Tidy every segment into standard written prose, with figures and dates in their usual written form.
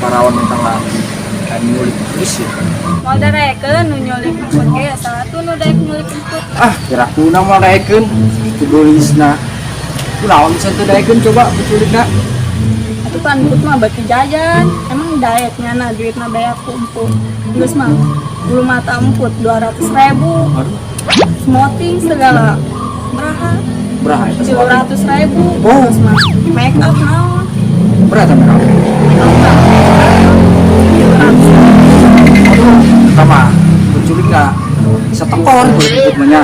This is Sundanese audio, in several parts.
Parawan tentang lagi. Kayak nyulik geus ya. Moal darekeun nu nyulik emput ge salah tuh nu daek nyulik emput. Ah, kira kuna moal daekeun. Itu geulisna. Kunaon bisa teu daekeun coba penculikna? Atuh pan emput mah baki jajan. Emang daek nyana duitna beak ku emput. Geus mah bulu mata emput 200.000. Aduh, Smoting segala beraha beraha eta sepatu. 300.000. Oh. Terus mah make up naon. Beraha ta merah. 300.000. Aduh, sama penculikna bisa tekor emput mah nya.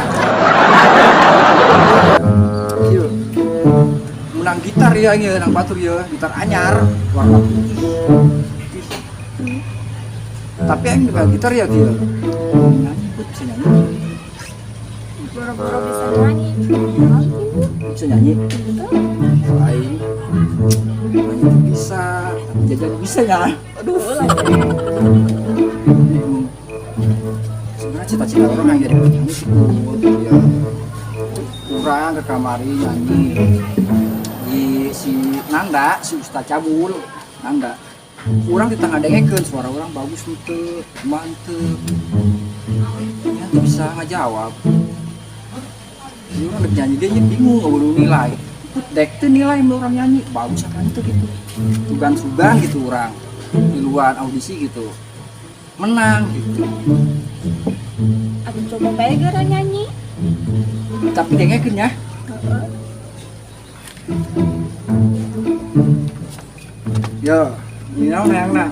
Ieu. Menang gitar ya ini, menang batur ya, gitar anyar warna putih. Putih. Tapi aing juga gitar ya dia. Nyanyi put bisa nyanyi. Boro-boro bisa nyanyi. Bisa nyanyi. Gitu. Kalau aing nyanyi tuh bisa, tapi jajan bisa ya. Aduh. Bingung. Sebenarnya cita-cita orang yang jadi penyanyi sih Put. Ya. Kurang ke kamari nyanyi. Di si Nanda, si Ustaz Cabul, Nanda. Kurang di tengah dengekeun suara orang bagus henteu, kumaha henteu. Ya teu bisa ngajawab. Jadi orang dek nyanyi dia bingung nggak boleh nilai. Put dek teu nilai mun orang nyanyi bagus apa henteu gitu. Sugan-sugan gitu orang di luar audisi gitu. Menang gitu. Atuh coba bae geura nyanyi. Tapi dengekeun ya. Heeh. Yo, ini naon hayangna?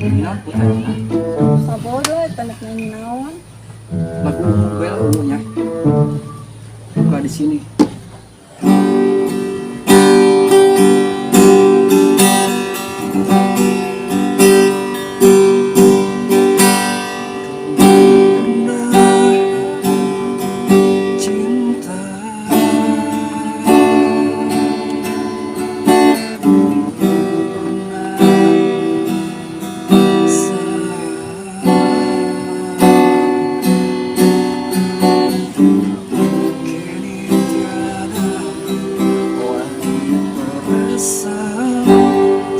Ini naon put hayangna? Sabodo eta nek nyanyi naon. Lagu bel ungunya. Buka di sini. Cinta kini tiada lagi perasaan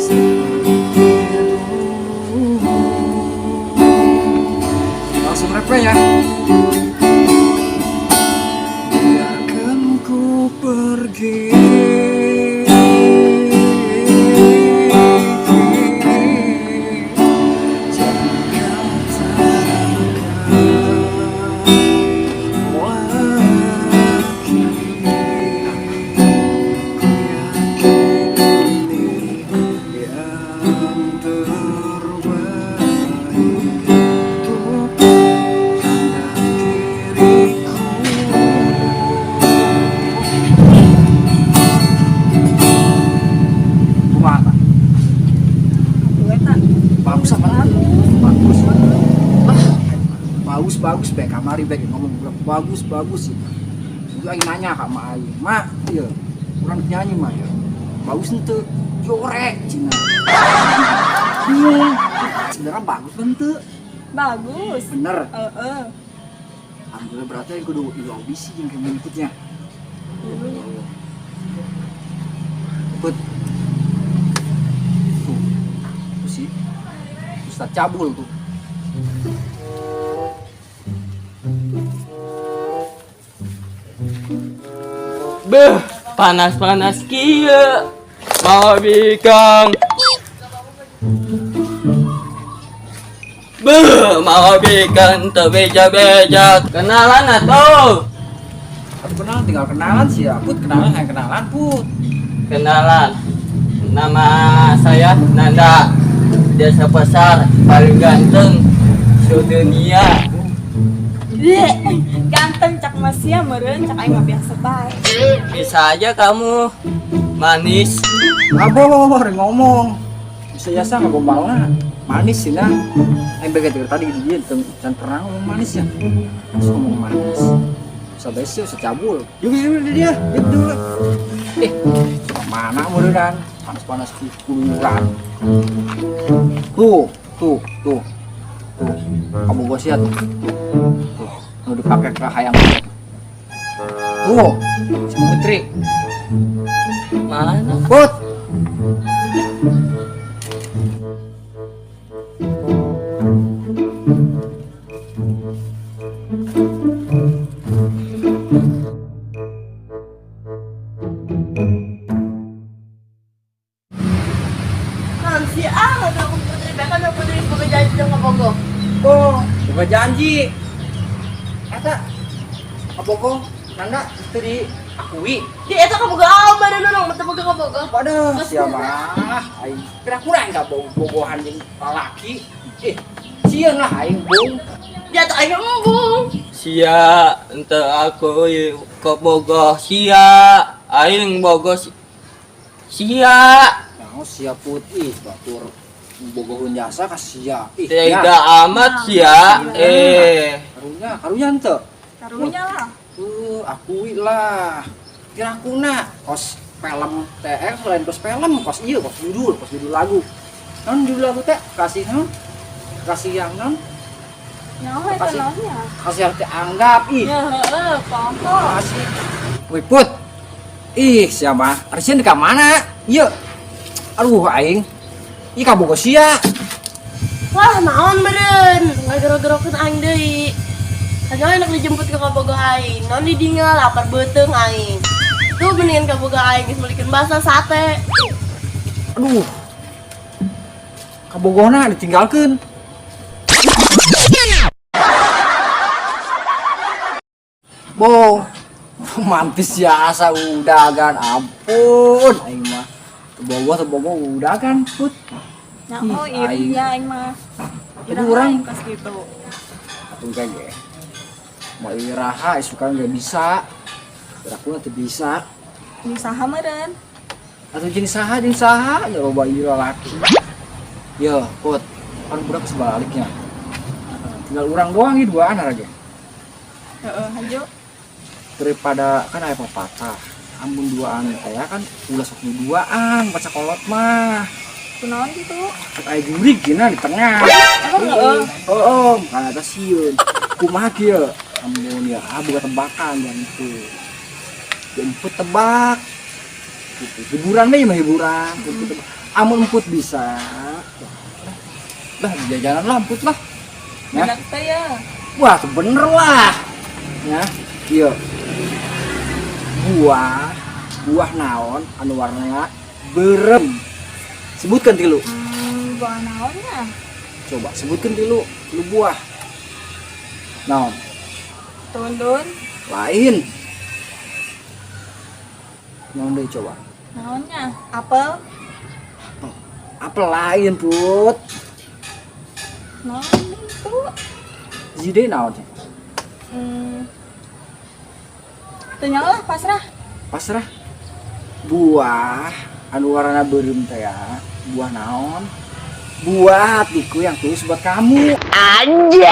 seperti dulu. Langsung refrain ya. Biarkan ku pergi. Jangan katakan lagi. Ku yakin ini yang terbaik untuk dan diriku. Kumaha tah? Atuh eta. Bagus apa? Bagus. Ah, bagus bagus bae kamari bae ngomong bagus bagus sih. Itu aing nanya ka mak aing. Mak, ieu urang nyanyi mah ya. Bagus henteu? Jore cina. Bingung. Sebenarnya bagus henteu? Bagus. Bener. Heeh. Alhamdulillah berarti aing kudu ieu audisi jeung kayak berikutnya. Put. Tuh. Tuh si Ustaz Cabul tuh. Beuh, panas-panas kieu. Mau bikang. Beuh, mau bikang teu beja-beja. Kenalan atuh. Atuh kenalan tinggal kenalan sih ya. Put kenalan hayang kenalan Put. Kenalan. Nama saya Nanda. Desa Pasar paling ganteng sedunia. Ganteng cak masia meureun cak aing mah biasa bae. Bisa aja kamu manis. Abo rek ngomong. Bisa jasa ngagombalna. Manis sih nah. Aing bae tadi di dieu teu can pernah ngomong manis ya. Terus ngomong manis. Bisa bae sih bisa cabul. Yuk yuk yuk dia, yuk dulu. Mana meureun panas-panas kuluran. Tuh, tuh, tuh. Tuh. Kamu gua sia tuh. Tuh. Tuh. Nu dipake ke hayang. Tuh, si Putri. Mana? Put. Kan si ah, ada aku putri bahkan aku putri buka janji dong kabogo. Oh, bukan janji. Eta kabogoh Nanda itu diakui. Di eta kabogo ah, badan nong mata boga kabogo. Waduh, siapa? Aing kira kurang enggak bogohan jeung lalaki. Eh, sieun lah aing bung. Di eta aing embung. Sia, ente aku kabogoh sia. Aing bogoh sia. Nah, sia putih batur bogohun jasa ka sia. Ih, Tega amat sia. Eh, karunya, karunya henteu. Karunya lah. Akui lah. Kira kuna kos film TR selain kos film, kos ieu, kos judul lagu. Non judul lagu teh kasih non kasih yang non Nyawa eta Kasih. naonnya? Kasih yang anggap ih. Ya heeh, poho. Kasih. Wih Put. Ih, siapa? Arsian di mana? Iya. Aduh aing. Ih kabogoh sia. Wah, naon meureun? Ngagero-gerokeun aing deui. Kagak enak dijemput ke kabogo aing. Naon di dinga lapar beuteung aing. Tuh mendingan kabogo aing geus meulikeun bakso sate. Aduh. Kabogohna ditinggalkeun. Bo, romantis biasa udah kan, ampun aing mah. Tebogoh tebogoh udah kan, Put. Nyaho Ih, aing. iri ya aing mah. Jadi Iraha urang- aing kos gitu. Atuh ge. Mau iraha isukan gak bisa. Gerakna teu bisa. Jeung saha meureun? Atau jeung saha ya loba ieu lalaki. Yo, Put. Kan budak sebaliknya. Tinggal urang doang ieu duaan harga. Heeh, hajo. Daripada kan aya pepatah amun duaan teh ya kan ulah sok nu duaan baca kolot mah Kunaon gitu? sok aya jurig gina di tengah. Emang heeh. Oh, kan eta sieun kumaha kieu amun ya ah boga tebakan dan itu emput tebak gitu. Hiburan mah mah hiburan emput tebak amun emput bisa lah jajanan lah emput lah ya. Bener teh ya. Wah, bener lah. Ya, iya. Buah, buah naon anu warnanya berem. Sebutkan tilu. Buah naonnya? Coba sebutkan tilu, tilu buah. Naon? Tundun. Lain. Naon deui coba? Naonnya? Apel. Apel lain, Put. Naon itu? Zide naon? Teu nyaho lah pasrah. Pasrah. Buah anu warna berem teh ya. Buah naon? Buah hatiku yang tulus buat kamu. Anjay.